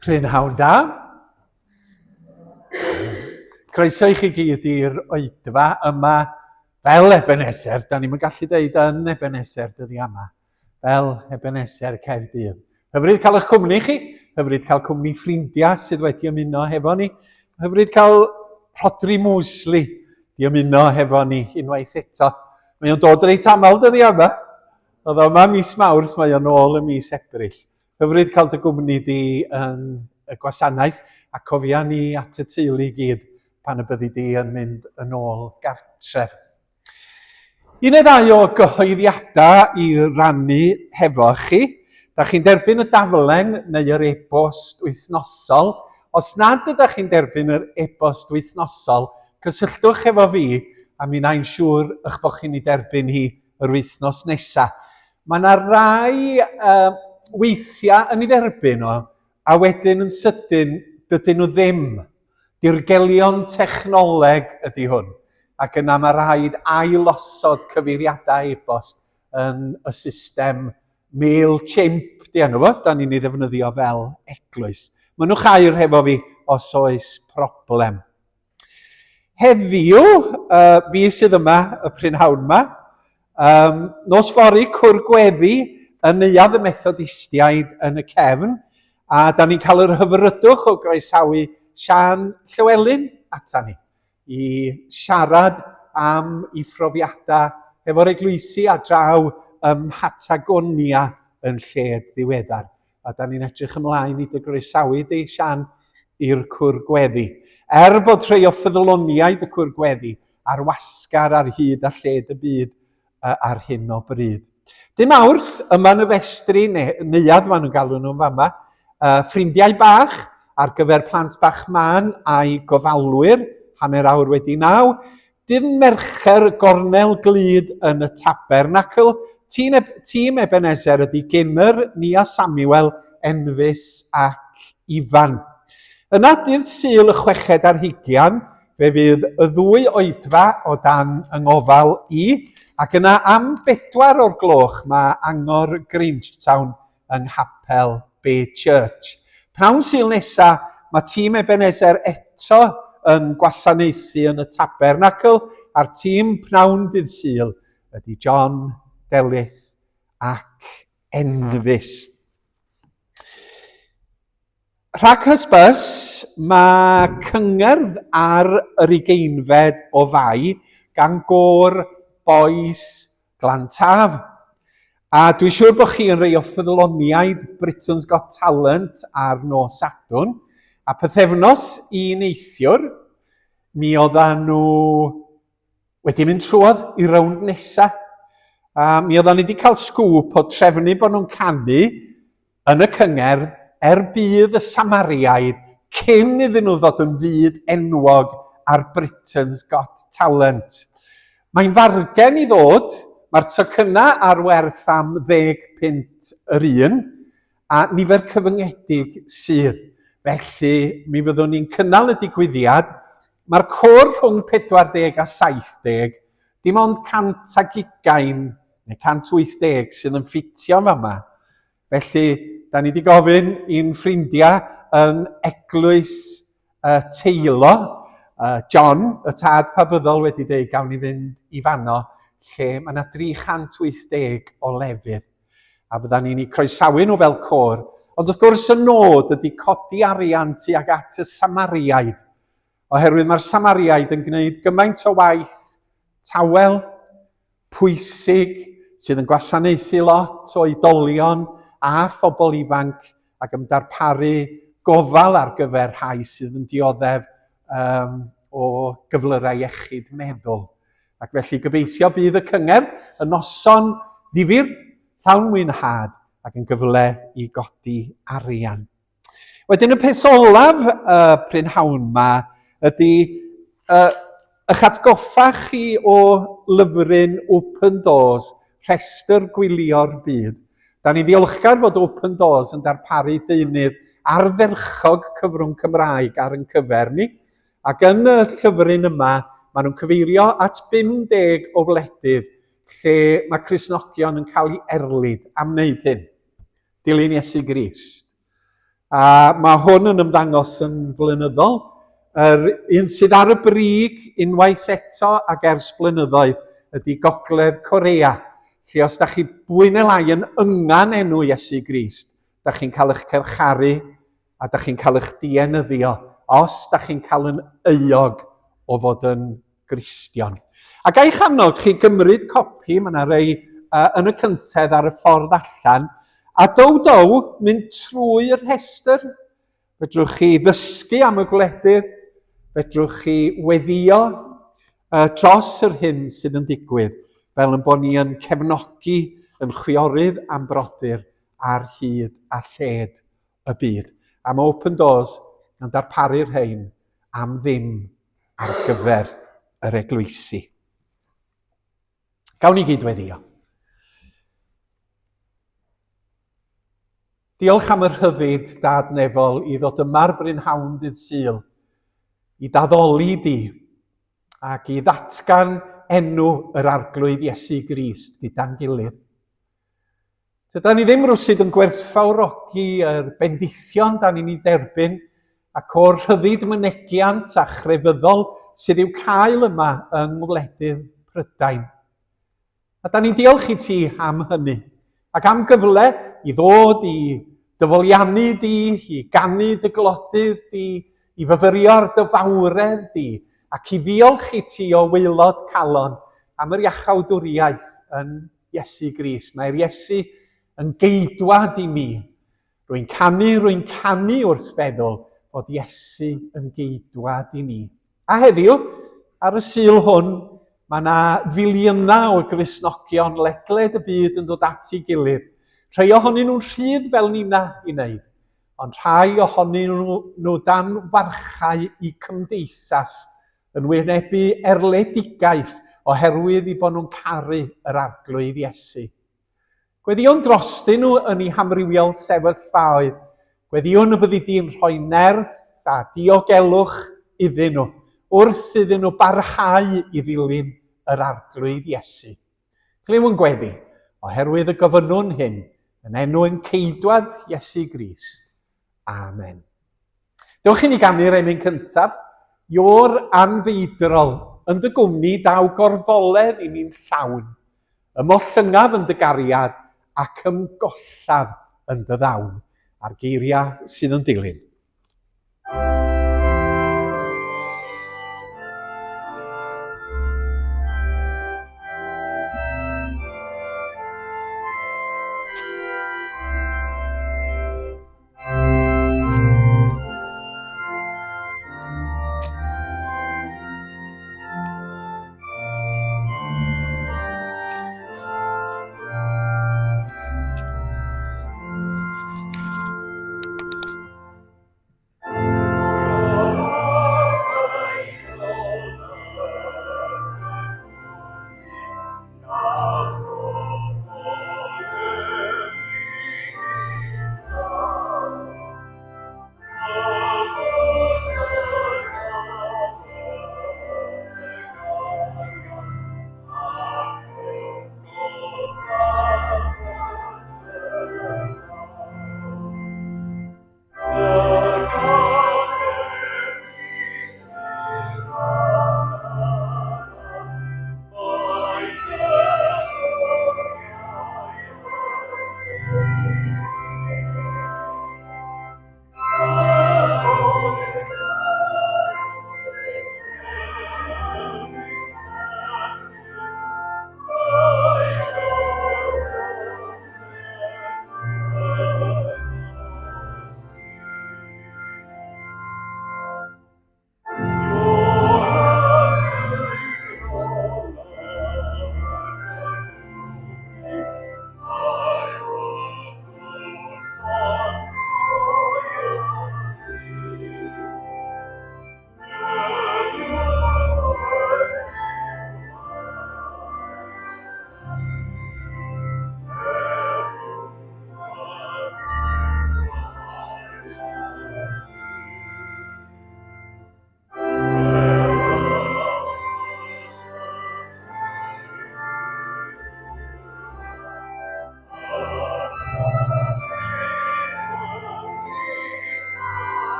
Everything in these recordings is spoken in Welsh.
Prynhawn da. Croeso i chi gyd i'r oedfa yma fel Ebenezer. Da ni'n gallu deud yn Ebenezer dyddi yma. Fel Ebenezer Caerdydd. Hyfryd cael eich cwmni chi. Hyfryd cael cwmni ffrindiau sydd wedi ymuno hefo ni. Hyfryd cael Rhodri Mosley di ymuno hefo ni unwaith eto. Mae o'n dod reit aml dyddi yma. Oedd o yma mis Mawrth, mae o'n ôl ym mis Ebrill. Hyfryd cael dy gwmni di yn y gwasanaeth a cofia ni at y teulu i gyd pan y byddi di yn mynd yn ôl gartref. Un neu ddau o gyhoeddiadau i rannu hefo chi. Da chi'n derbyn y daflen neu yr e-bost wythnosol. Os nad ydych chi'n derbyn yr e-bost wythnosol, cysylltwch efo fi a mi wna i'n siŵr eich bod chi'n ei derbyn hi yr wythnos nesaf. Mae yna rai uh, weithiau yn ei dderbyn o, a wedyn yn sydyn, dydyn nhw ddim. Dirgelion technoleg ydy hwn, ac yna mae rhaid ailosod cyfeiriadau e-bost yn y system MailChimp, di enw fo, da ni'n ei ddefnyddio fel eglwys. Mynnwch air hefo fi os oes problem. Heddiw, uh, fi sydd yma y prynhawn yma, um, nos fory cwr gweddi yn Neuadd y Methodistiaid yn y cefn, a da ni'n cael yr hyfrydwch o groesawu Sian Llywelyn ata ni i siarad am ei phrofiadau efo'r eglwysi a draw ym Mhatagonia yn lled ddiweddar. A da ni'n edrych ymlaen i dy groesawu di, Sian, i'r cwr gweddi. Er bod rhai o ffyddloniaid y cwr gweddi ar wasgar ar hyd a lled y byd ar hyn o bryd. Dim Mawrth, yma yn y festri, neu neuadd maen nhw'n galw nhw'n fama, uh, ffrindiau bach ar gyfer plant bach mân a'i gofalwyr, 9:30, Dydd Mercher, gornel glud yn y Tabernacl. Tîm, tîm Ebenezer ydy Ginner, Nia Samuel, Enfys ac Ifan. Yna dydd Sul y 26, fe fydd y ddwy oedfa o dan yng ngofal i, ac yna am 4 o'r gloch mae Angor Grangetown yng Nghapel Bay Church. Pnawn Sul nesa, mae tîm Ebenezer eto yn gwasanaethu yn y Tabernacl, a'r tîm pnawn dydd Sul ydy John, Delyth ac Enfys. Rhag hysbys, mae cyngerdd ar yr ugeinfed o Fai gan gôr Bois Glan Taf. A dwi'n siŵr bod chi yn rei o ffyddloniaid Britain's Got Talent ar nos Sadwrn. A pythefnos i neithiwr, mi oeddan nhw wedi mynd trwodd i rownd nesa. A mi oeddan ni wedi cael sgŵp o trefnu bod nhw'n canu yn y cyngerdd er budd y Samariaid cyn iddyn nhw ddod yn fyd enwog ar Britain's Got Talent. Mae'n fargen i ddod, mae'r tocynnau ar werth am ddeg punt yr un, a nifer cyfyngedig sydd. Felly, mi fyddwn ni'n cynnal y digwyddiad. Mae'r côr rhwng 40 a 70, dim ond 120 neu 180 sydd yn ffitio yn fama. Felly, da ni wedi gofyn i'n ffrindiau yn eglwys uh, Teilo, uh, John, y tad pabyddol wedi dweud gawn ni fynd i fanno, lle mae yna 380 o lefydd. A fydda ni'n eu croesawu nhw fel côr. Ond wrth gwrs y nod ydy codi arian tuag at y Samariaid, oherwydd mae'r Samariaid yn gwneud gymaint o waith tawel, pwysig sydd yn gwasanaethu lot o oedolion a phobl ifanc ac yn darparu gofal ar gyfer rhai sydd yn dioddef um, o gyflyrau iechyd meddwl. Ac felly gobeithio bydd y cyngerdd yn noson ddifyr, llawn mwynhad ac yn gyfle i godi arian. Wedyn y peth olaf y prynhawn ma ydy uh, eich atgoffa chi o lyfryn Open Doors, rhestr gwylio'r byd. Da ni'n ddiolchgar fod Open Doors yn darparu deunydd ardderchog cyfrwng Cymraeg ar yn cyfer ni. Ac yn y llyfryn yma, maen nhw'n cyfeirio at 50 o wledydd lle mae Cristnogion yn cael ei erlid am wneud hyn. Dilyn Iesu Grist. A mae hwn yn ymddangos yn flynyddol. Yr un sydd ar y brig unwaith eto ac ers blynyddoedd ydy Gogledd Corea, lle os da chi fwy neu lai yn yngan enw Iesu Grist, da chi'n cael eich carcharu a da chi'n cael eich dienyddio os da chi'n cael yn euog o fod yn Gristion. A ga i'ch annog chi gymryd copi, mae yna rei uh, yn y cyntedd ar y ffordd allan, a dow dow mynd trwy'r rhestr. Fedrwch chi ddysgu am y gwledydd, fedrwch chi weddio uh, dros yr hyn sydd yn digwydd, fel yn bod ni yn cefnogi yn chwiorydd a'n brodyr ar hyd a lled y byd. A mae Open Doors yn darparu'r rhain am ddim ar gyfer yr eglwysi. Gawn ni gyd weddio. Diolch am y rhyddid, Dad Nefol, i ddod yma'r brynhawn dydd Sul, i daddoli di, ac i ddatgan enw yr Arglwydd Iesu Grist gyda'n gilydd. Tydan ni ddim rwsyd yn gwerthfawrogi yr bendithion da ni'n ei dderbyn ac o'r rhyddid mynegiant a chrefyddol sydd i'w cael yma yng ngwledydd Prydain. A da ni'n diolch i ti am hynny, ac am gyfle i ddod i dyfoliannu di, i ganu dy glodydd di, i fyfyrio ar dy fawredd di, ac i ddiolch i ti o waelod calon am yr iachawdwriaeth yn Iesu Grist. Mae'r Iesu yn geidwad i mi. Rwy'n canu, rwy'n canu wrth feddwl fod Iesu yn geidwad i mi. A heddiw, ar y Sul hwn, mae yna filiynau o Gristnogion ledled y byd yn dod at ei gilydd. Rhai ohonyn nhw'n rhydd fel nina i wneud, ond rhai ohonyn nhw, nhw dan warchau i cymdeithas yn wynebu erledigaeth oherwydd eu bod nhw'n caru yr Arglwydd Iesu. Gweddïwn drostyn nhw yn eu hamrywiol sefyllfaoedd. Gweddïwn y byddi di'n rhoi nerth a diogelwch iddyn nhw wrth iddyn nhw barhau i ddilyn yr Arglwydd Iesu. Clyw yn gweddi, oherwydd y gofynnwn hyn yn enw ein Ceidwad Iesu Grist. Amen. Dewch i ni ganu'r emyn cyntaf. Iôr anfeidrol, yn dy gwmni daw gorfoledd i mi'n llawn. Ymollyngaf yn dy gariad ac ymgollaf yn dy ddawn. A'r geiriau sydd yn dilyn.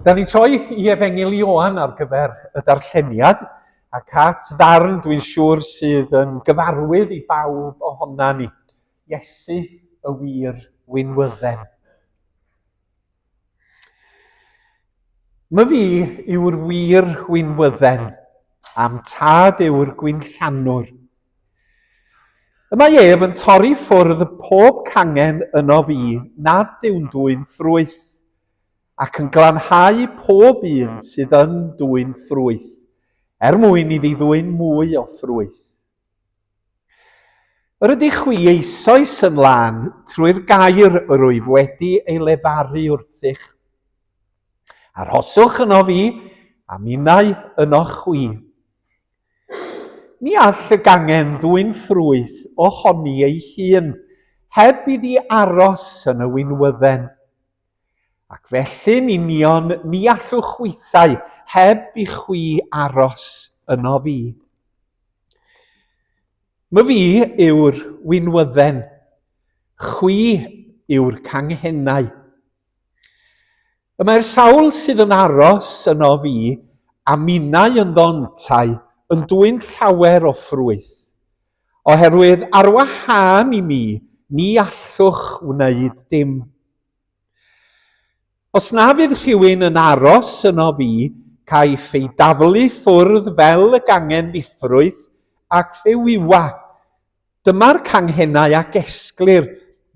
Da ni'n troi i Efengyl Ioan ar gyfer y darlleniad, ac at ddarn dwi'n siŵr sydd yn gyfarwydd i bawb ohona ni. Iesu y wir winwydden. My fi yw'r wir winwydden, a'm tad yw'r gwinllanwr. Y mae ef yn torri ffwrdd pob cangen yno fi nad yw'n dwyn ffrwyth, ac yn glanhau pob un sydd yn dwyn ffrwyth, er mwyn iddi ddwyn mwy o ffrwyth. Yr ydych chwi eisoes yn lân trwy'r gair yr wyf wedi ei lefaru wrthych. Arhoswch yno fi, a minnau yno chwi. Ni all y gangen ddwyn ffrwyth ohoni ei hun, heb iddi aros yn y winwydden. Ac felly'n union ni allwch chwithau heb i chwi aros yno fi. My fi yw'r winwydden, chwi yw'r canghennau. Y mae'r sawl sydd yn aros yno fi, a minnau ynddo yntau, yn dwyn llawer o ffrwyth. Oherwydd ar wahân i mi, ni allwch wneud dim. Os na fydd rhywun yn aros yno fi, caiff ei daflu ffwrdd fel y gangen ddiffrwyth ac fe wywa. Dyma'r canghennau a gesglir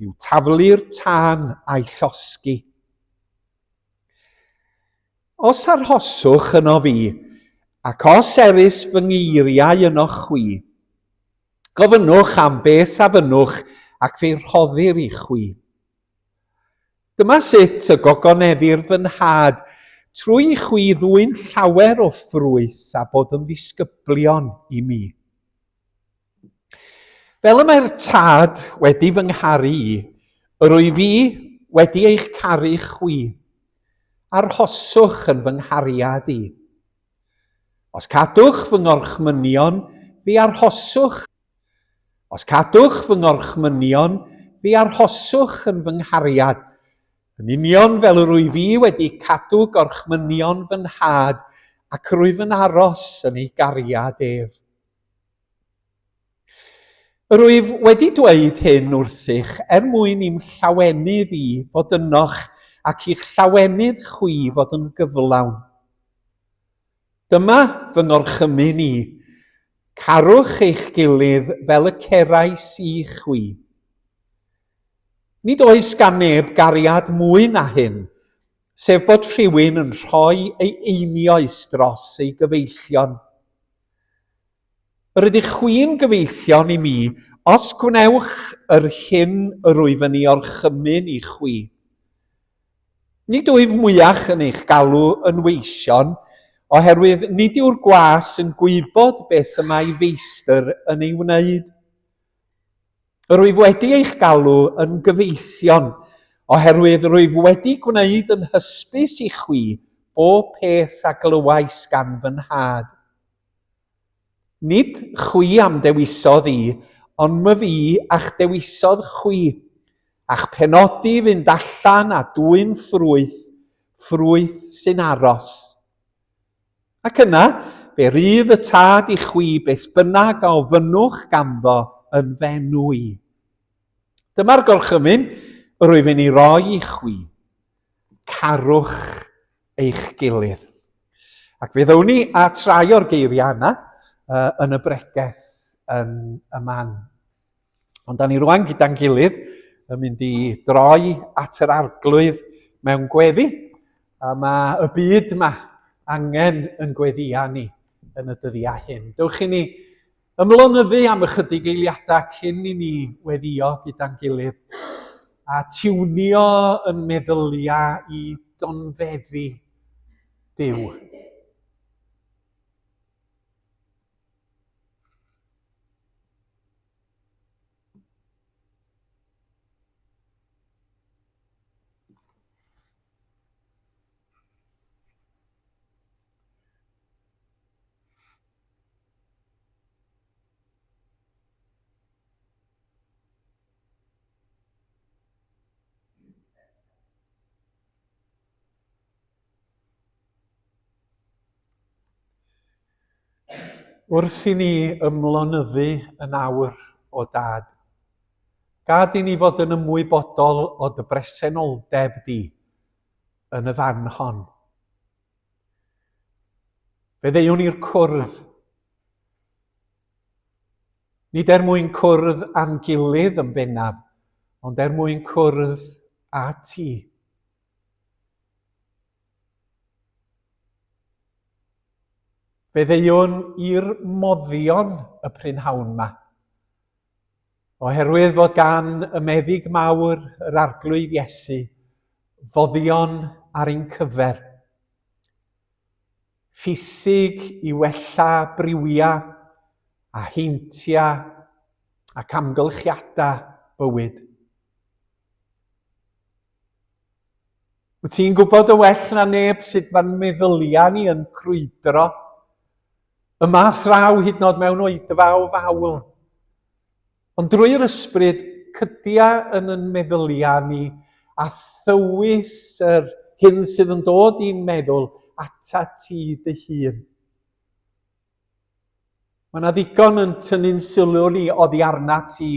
i'w taflu'r tân a'i llosgi. Os arhoswch yno fi, ac os erys fy ngeiriau yno chwi, gofynnwch am beth a fynnwch, ac fe'i rhoddir i chwi. Dyma sut y gogoneddir fy nhad, trwy i chwi ddwyn llawer o ffrwyth a bod yn ddisgyblion i mi. Fel y mae'r Tad wedi fy ngharu i, yr wyf fi wedi eich caru chwi. Arhoswch yn fy nghariad i. Os cadwch fy ngorchmynion, fi arhoswch. Os cadwch fy ngorchmynion, fi arhoswch yn fy nghariad. Yn union fel yr wyf fi wedi cadw gorchmynion fy nhad, ac rwyf yn aros yn ei gariad ef. Yr wyf wedi dweud hyn wrthych er mwyn i'm llawenydd i fod ynoch ac i'ch llawenydd chwi fod yn gyflawn. Dyma fy ngorchymyn i, carwch eich gilydd fel y cerais i chwi. Nid oes gan neb gariad mwy na hyn, sef bod rhywun yn rhoi ei einioes dros ei gyfeillion. Yr ydych chwi'n gyfeillion i mi os gwnewch yr hyn yr wyf yn ei orchymyn i chwi. Nid wyf mwyach yn eich galw yn weision, oherwydd nid yw'r gwas yn gwybod beth y mae feistr yn ei wneud. Yr wyf wedi eich galw yn gyfeillion, oherwydd rwyf wedi gwneud yn hysbys i chwi bob peth a glywais gan fy nhad. Nid chwi a'm dewisodd i, ond myfi a'ch dewisodd chwi, a'ch penodi fynd allan a dwyn ffrwyth, ffrwyth sy'n aros. Ac yna, fe rydd y Tad i chwi beth bynnag a ofynnwch ganddo yn f'enw i. Dyma'r gorchymyn yr wyf yn ei roi i chwi. Carwch eich gilydd. Ac fe ddown ni at rai o'r geiriau yna uh, yn y bregeth yn y man. Ond da ni rwan gyda'n gilydd yn mynd i droi at yr arglwydd mewn gweddi. A mae y byd yma angen yn gweddia ni yn y dyddiau hyn. Dewch i ni ymlonyddu am ychydig eiliadau cyn i ni weddio gyda'n gilydd a tiwnio yn meddyliau i donfeddi Duw. Wrth i ni ymlonyddu yn awr, o Dad, gad i ni fod yn ymwybodol o dy bresenoldeb di yn y fan hon. Fe ddeuwn i'r cwrdd. Nid er mwyn cwrdd â'n gilydd yn bennaf, ond er mwyn cwrdd â ti. Fe ddeuwn i'r moddion y prynhawn 'ma, oherwydd fod gan y meddyg mawr yr Arglwydd Iesu foddion ar ein cyfer. Ffisig i wella briwiau a heintiau ac amgylchiadau bywyd. Wyt ti'n gwybod yn well na neb sut mae'n meddyliau ni yn crwydro? Y math raw hyd yn oed mewn oedfa o fawl. Ond drwy'r ysbryd, cydia yn yn meddyliau ni a thywys yr hyn sydd yn dod i'n meddwl ata ti dy hun. Mae yna ddigon yn tynnu'n sylw ni oddi arnat ti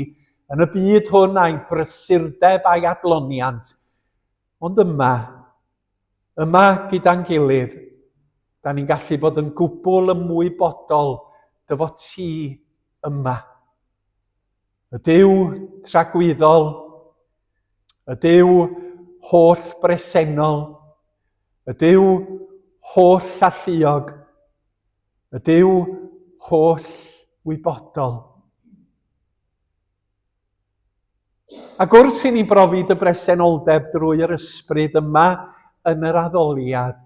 yn y byd hwn a'i brysurdeb a'i adloniant. Ond yma, yma gyda'n gilydd, da ni'n gallu bod yn gwbl ymwybodol dy fod ti yma. Y Duw tragwyddol, y Duw holl bresennol, y Duw holl alluog, Y Duw holl wybodol. Ac wrth i ni brofi dy bresenoldeb drwy yr ysbryd yma yn yr addoliad,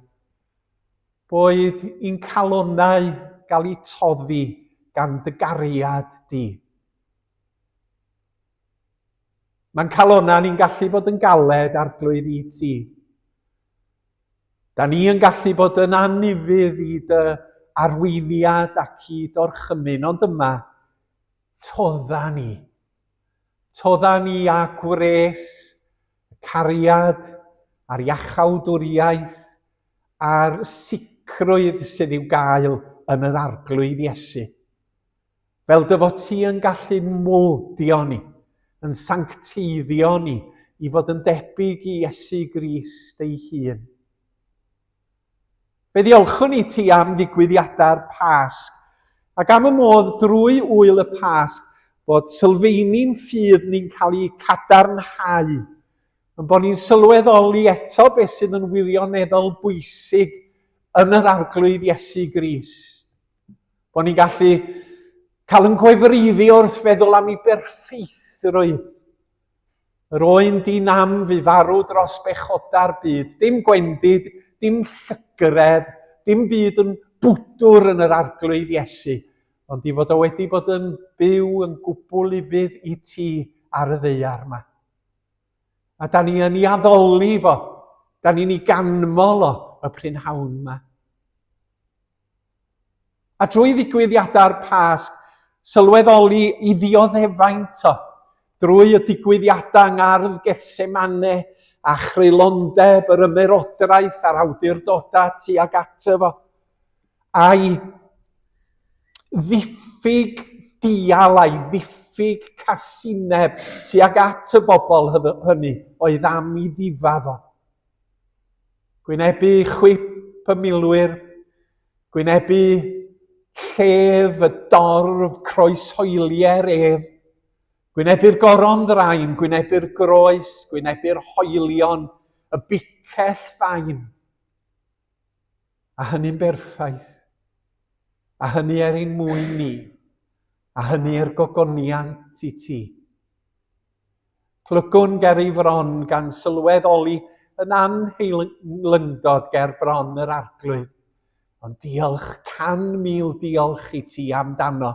boed i'n calonnau gael eu toddi gan dy gariad di. Mae'n calonnau ni'n gallu bod yn galed, arglwydd i ti. Da ni yn gallu bod yn anufudd i dy arweiniad ac i d'orchymyn, ond yma, todda ni. Todda ni â gwres, y cariad, a'r iachawdwriaeth, a'r sicrwydd sydd i'w gael yn yr Arglwydd Iesu. Fel dy fod ti yn gallu mowldio ni, yn sancteiddio ni i fod yn debyg i Iesu Grist ei hun. Fe ddiolchwn i ti am ddigwyddiadau'r Pasg ac am y modd drwy ŵyl y Pasg fod sylfeini'n ffydd ni'n cael eu cadarnhau, yn bod ni'n sylweddoli eto beth sydd yn wirioneddol bwysig yn yr Arglwydd Iesu Grist. Bod ni'n gallu cael yn gwefreiddio wrth feddwl am ei berffeithrwydd. Yr oen di nam fu farw dros bechodau'r byd. Dim gwendid, dim llygredd, dim byd yn bwdwr yn yr arglwydd Iesu, ond i fod o wedi bod yn byw yn gwbl ufudd i ti ar y ddaear yma. A da ni yn ei addoli fo, da ni'n ei ganmol o y prynhawn yma. A drwy ddigwyddiadau'r Pasg, sylweddoli i ddioddefaint o, drwy y digwyddiadau yng ngardd Gethsemane a chreulondeb yr ymerodraeth a'r awdurdodau tuag ato fo, a'i ddiffyg dial a'i ddiffyg casineb tuag at y bobl hynny oedd am i ddifa fo. Gwynebu chwip y milwyr, gwynebu llef y dorf croeshoelier ef, gwynebu'r goron ddrain, gwynebu'r groes, gwynebu'r hoelion, y bicell fain. A hynny'n berffaith. A hynny er ein mwyn ni. A hynny er gogoniant i ti. Plygwn ger ei fron gan sylweddoli yn anheilyngdod ger bron yr Arglwydd. Ond diolch, 100,000 diolch i ti amdano.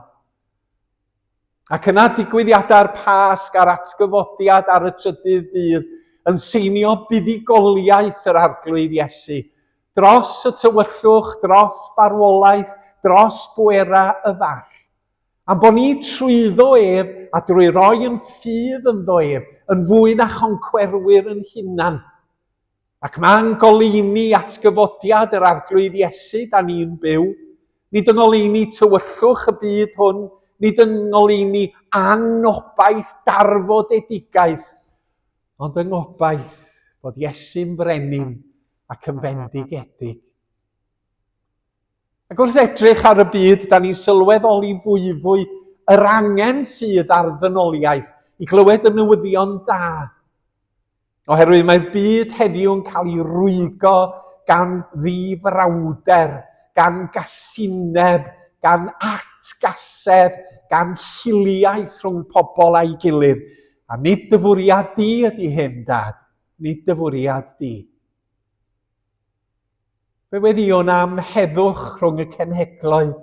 Ac yna digwyddiadau'r Pasg a'r atgyfodiad ar y trydydd dydd yn seinio buddugoliaeth yr Arglwydd Iesu dros y tywyllwch, dros farwolaeth, dros bwerau y fall. Am bod ni trwyddo ef a drwy roi yn ffydd ynddo ef yn fwy na choncwerwyr yn hunan. Ac mae'n goleuni atgyfodiad yr Arglwydd Iesu da ni'n byw, nid yng ngoleuni tywyllwch y byd hwn, nid yng ngoleuni anobaith darfodedigaeth, ond yng ngobaith bod Iesu'n frenin ac yn fendigedig. Ac wrth edrych ar y byd, da ni'n sylweddoli fwyfwy yr angen sydd ar ddynoliaeth i glywed y newyddion da. Oherwydd mae'r byd heddiw yn cael ei rwygo gan ddifrawder, gan gasineb, gan atgasedd, gan hiliaeth rhwng pobl a'i gilydd. A nid dy fwriad di ydy hyn, Dad. Nid dy fwriad di. Fe weddïwn am heddwch rhwng y cenhedloedd.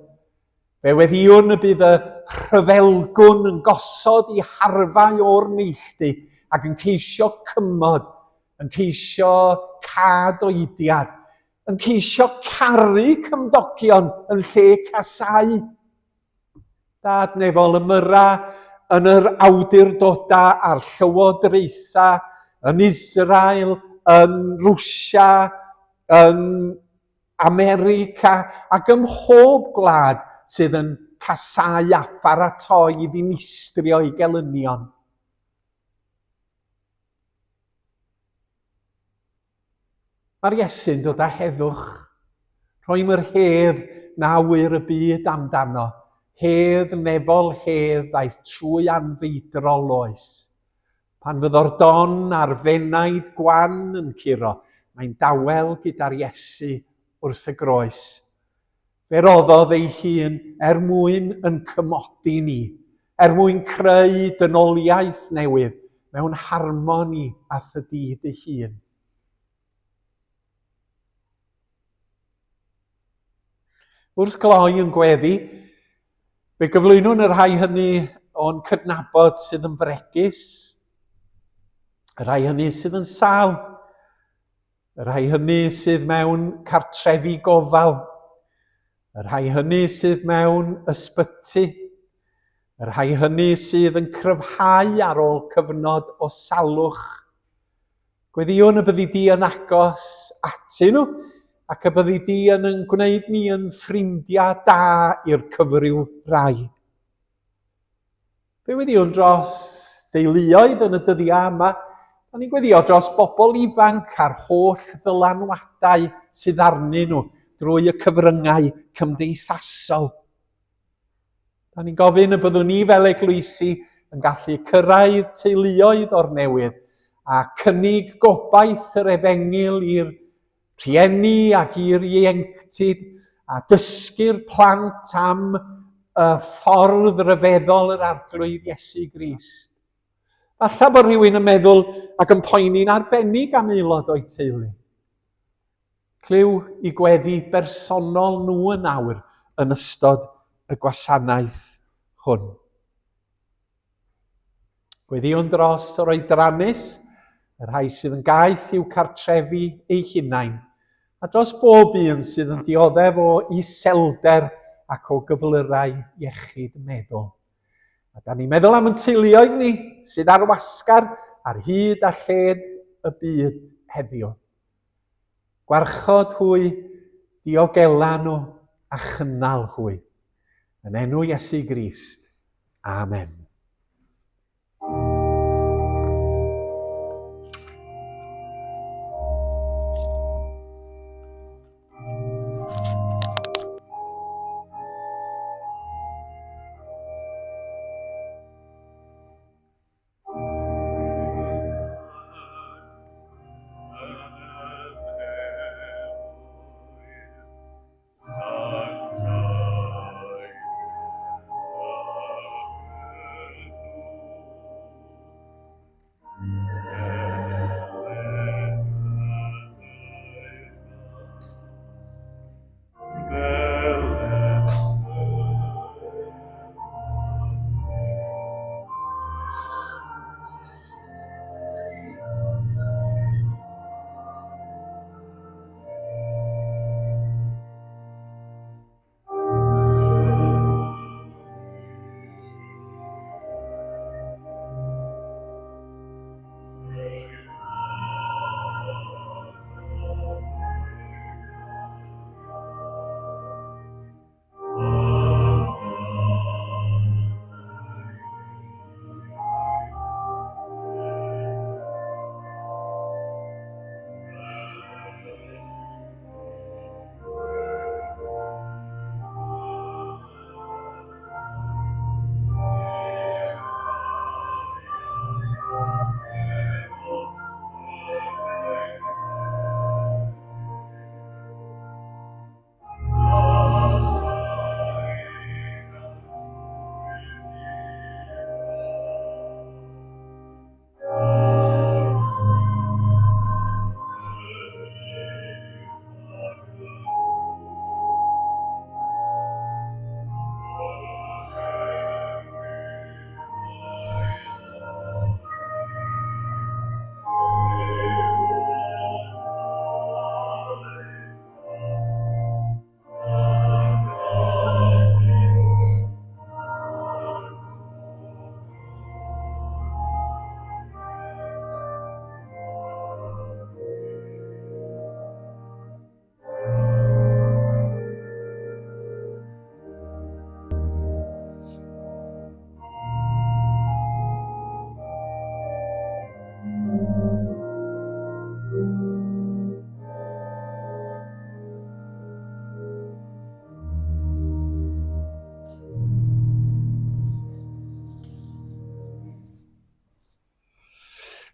Fe weddïwn y bydd y rhyfelgwn yn gosod i harfau o'r neilltu ac yn ceisio cymod, yn ceisio cadoediad, yn ceisio caru cymdogion yn lle casáu. Dad nefol ymyra yn yr awdurdodau a'r llywodraethau yn Israel, yn Rwsia, yn America ac ym mhob gwlad sydd yn casáu a pharatoi i ddinistrio eu gelynion. Mae'r Iesu'n dod â heddwch. Rhoim yr hedd na ŵyr y byd amdano, hedd nefol hedd ddaeth trwy anfeidrol oes. Pan fyddo'r don a'r fenaid gwan yn curo, mae'n dawel gyda'r Iesu wrth y groes. Fe roddodd ei hun er mwyn yn cymodi ni, er mwyn creu dynoliaeth newydd mewn harmoni â thŷ di dy hun. Wrth gloi yn gweddi, fe gyflwynwn y rhai hynny o'n cydnabod sydd yn fregus, y rhai hynny sydd yn sâl, Y rhai hynny sydd mewn cartrefi gofal, y rhai hynny sydd mewn ysbyty, y rhai hynny sydd yn cryfhau ar ôl cyfnod o salwch. Gweddïwn y byddi di yn agos atyn nhw ac y byddi di yn yn gwneud ni yn ffrindiau da i'r cyfryw rai. Fe weddïwn dros deuluoedd yn y dyddiau yma. Da ni'n gweddio dros bobl ifanc a'r holl ddylanwadau sydd arnyn nhw drwy y cyfryngau cymdeithasol. Da ni'n gofyn y byddwn ni fel eglwysi yn gallu cyrraedd teuluoedd o'r newydd a cynnig gobaith yr efengyl i'r rhieni ac i'r ieuenctid a dysgu'r plant am y ffordd ryfeddol yr Arglwydd Iesu Grist. Falle bod rhywun yn meddwl ac yn poeni'n arbennig am aelod o'i teulu. Clyw i gweddi bersonol nhw yn awr yn ystod y gwasanaeth hwn. Gweddïwn dros yr oedrannus, y rhai sydd yn gaeth i'w cartrefi eu hunain, a dros bob un sydd yn dioddef o iselder ac o gyflyrau iechyd meddwl. A da ni'n meddwl am yn teuluoedd ni sydd ar wasgar ar hyd a lled y byd heddiw. Gwarchod hwy, diogela nhw a chynnal hwy. Yn enw Iesu Grist. Amen.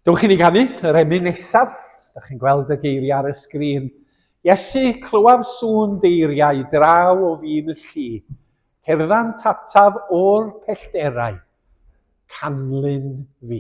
Dewch i ni ganu yr emyn nesaf. Da chi'n gweld y geiriau ar y sgrin. Iesu, clywaf sŵn deiriau draw o fin y llu. Cerddant ataf o'r pellterau. Canlyn fi.